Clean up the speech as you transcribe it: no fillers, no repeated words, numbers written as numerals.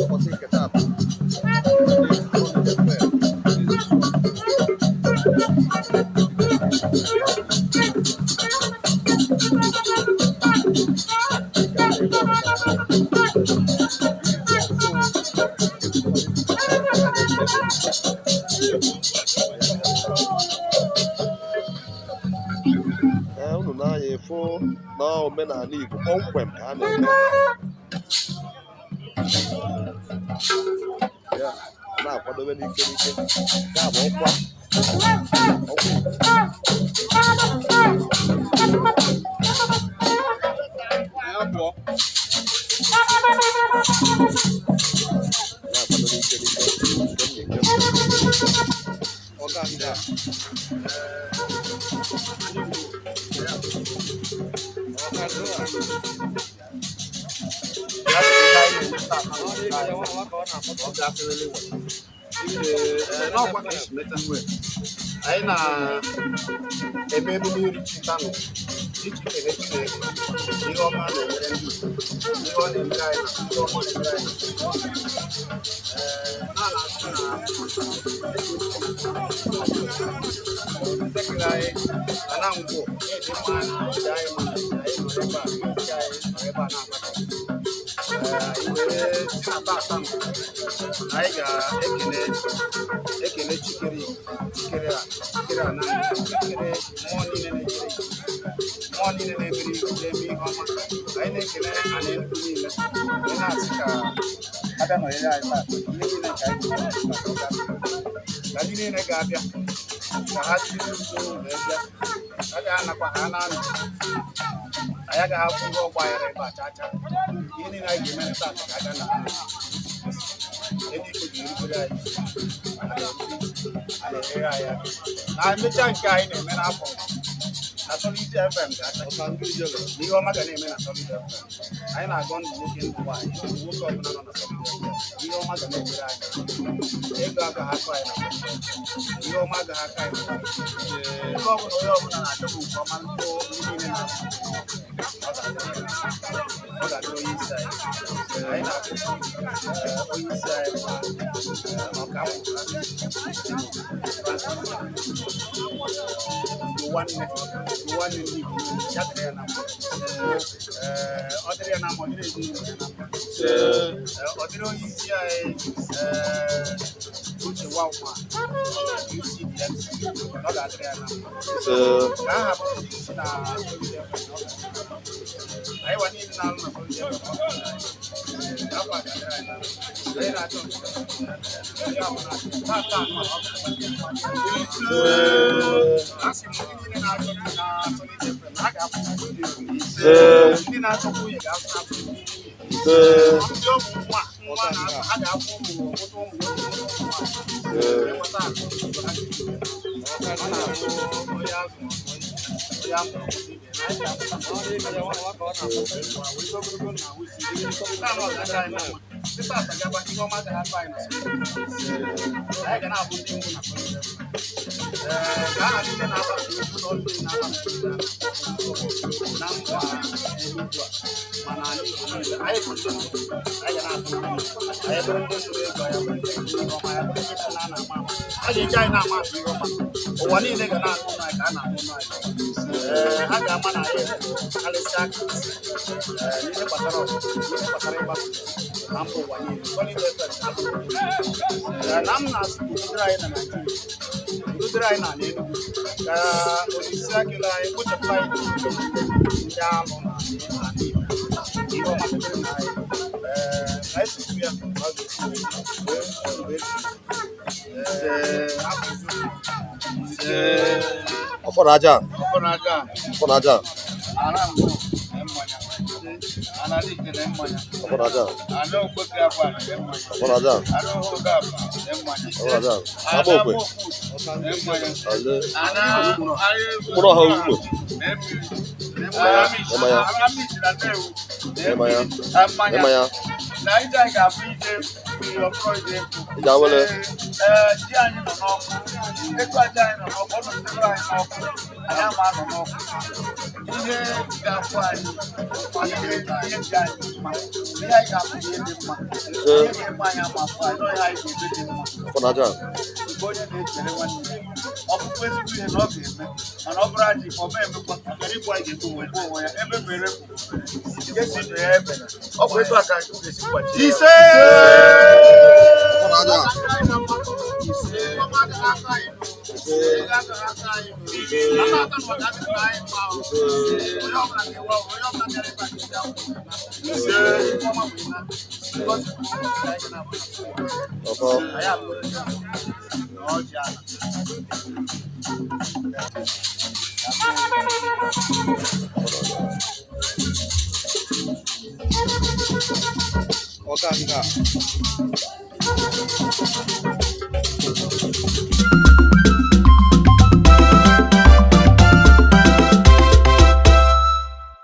Ụbọchị nke taata, ndị Solid FM na-ezi dịka a na-eme ọdịnala iri ji ọfụ nke ndị Solid FM na-eme. Ee, unu na-anya efu na omenala Igbo kpọmkwem ka a na-eme ya, na-akwadobe n'ike n'ike. Nke a bụ ọkwa ọkwa Igbo. Na-akwado n'ike n'ike, nkem na nkem. N'ọkwa ka esi meta nwe anyị na-eme emume iri ji tanụ iji kele Chineke ihe ọma na-emere ndị Igbo, ihe ọ na-emere anyị na ihe ọma ọ na-emere anyị. Ee, na na-asị na ndekere anyị na na ngwụ ịdị mma na dị anyị mma na anyị nọ ebe a, ndị anyị nọ ebe a na-agbata. Ee, anyị wee si na tata nọ na anyị ga-ekele ekele chikere chikere a chikere a na chikere mmụọ niile na-ejere ije, mmụọ niile na-emere na-eme ihe ọma. Anyị na-ekele ana Enugu niile wee na-asị ka abịa nọnyere anyị taa. Ihe niile nke anyị ji taa ka ọ gasị, ka ndị niile ga-abịa ka ha jiri udo wee bịa, ha ga-anakwa ha na-anọ. Anyị agaghị akwụ ihe ọgba aghara ebe a chaa chaa. Ihe niile anyị ga-eme taa ka aga na eluigwe ga-erubere anyị isi, a na-erube isi, a na-enyere anyị aka na emechaa nke anyị na-eme n'afọ na Solid FM ga-acha na ihe ọma ga na-eme na Solid FM. Anyị na-agọ ndụ nwoke, ndụ nwaanyị, ndụ nwoke ọbụla nọ na Solid FM. Ihe ọma ga na-emere anyị, ego agaghị akọ anyị na Solid FM, ihe ọma agaghị akọ anyị na Solid FM. Ebe ọbụla onye ọbụla na-achọbụ nke ọma, ndị niile na-achọ, ọ ga-adịrị onye isi anyị. Anyị na-akụ onye isi anyị bụ Ọkammụta Francis Ugo Nwanne, Ugo Nwanne ndị Igbo niile, ya dịrị ya na mma. Ee, ọ dịrị ya na mma, ọ dịrị ezinụlọ ya na mma. Ee, ọ dịrị onye isi anyị, ee, Uche Nwanwa UCDMC, ọ ga-adịrị ya na mma. Ka aha bụrụ ndị isi na Solid FM, na ọ ga-adịrị ya na mma. Anyị wa niile na-alụ na Solid FM, ọ ga-adịrị anyị na mma. Afọ a ga-adịrị anyị na mma. Anyị na-achọ nke onye ọbụla tata anụ a, ọ ga-adịrị anyị na mma. A sị m ndị niile na-achọ di na Solid FM, ha ga-akwụ ụgwọ ndị ndị na-achọ nwunye ga-akwụ akwụ nwunye. Ndị ọ bụ nwa nwa na-azụ, ha ga-akwụ ụmụ mụta ụmụ nwoke, mụta ụmụ nwaanyị, enweta akụ ụzọ ha ga-esi wee. Ọ na-abụ onye azụ onye amụrụ ọmụta ibe na anyị ga-amụta wee ogologo na ahụ isi ike. Taa na ọ ga-adịrị anyị na mma. Site tata gaba, ihe ọma agaghị akọ anyị na Solid FM. Anyị ga na-abụ ndị mbụ na Solid FM. Ee, ka aha niile na-agbasa ozi, ụlọ ọrụ niile na-agbasa ozi na mba Enugu a ma na ala Igbo niile, anyị bụ ndị mbụ. Anyị ga na-atụ anyị bụrụ ndị tụrụ ego, anyị bụrụ ndị tụrụ ihe ọma, ya bụrụ ndị na na-ama ama. A ga-eji anyị na-ama atụ ihe ọma. Ụwa niile ga na-anụ ụnụ anyị ka a na-anụ ụnụ anyị. Ee, ha ga-ama na anyị karịsịa aka. Ee, n'ihe gbasara ọgụ, n'ihe gbasara ịgbasa ozi na mba ụwa niile, Solid FM ga-abụ ndị mbụ. Ee, na m na-asị ka udo dịrị anyị na Naịjirịa, udo dịrị anyị n'ala Enugu, ka onyeisi akịla anyị kpochapụ anyị ndị alụ na ala Igbo, ihe ọma mebere na anyị. Ee, ka anyị si kwu ya ka ọ ga-esi wee wee mgbe ebi. Ee, afọ eziokwu. Ọfọ na aja. Ọfọ na aja. Ọfọ na aja. Ana mbụ na mmanya. Ana dike na mmanya. Ọfọ na aja. Ana ogbeke akwa na mmanya. Ọfọ na aja. Ana oge akwa na mmanya. Ọfọ na aja. Ana Agba okwe. Mokwu na mmanya. Ale. Ana Mkpụrụ ọha ugbo. Na mmiri. Mmanya. Ana mmiri na nnewu. Mmanya. Na mmanya. Mmanya. Na ije anyị ga-abụ ije mmiri, ọ bụrụ ije nkụ. Ije awele. Ee, ji anyị nọ n'ọkụ. Ego aja anyị nọ n'ọkụ, ọ nọchitere anyị n'ọkụ. Anyị ama anọ n'ọkụ. Ihe ga-afụ anyị, ihe ihe dị anyị mma, ihe anyị ga-afụ bụ ihe dị mma, ihe ga-eme anyị ama afụ anyị, ọ ihe anyị ga-eme dị mma. Ọfọ na aja. Nke onye na-echere nwanne ya, ọ bụkwa ezigbo ihe na ọ ga-eme, mana ọ bụrụ ajọ ife, ọ ma emekwa Igbu anyị ga-egbu onwe egbu onwe ya. Ebe mere nke si na ya ebere, ọ bụ etu a ka anyị ga-esi gbachi. Ise. Ọfọ na aja. Ọfọ. Ọjị ala. Ọka nga.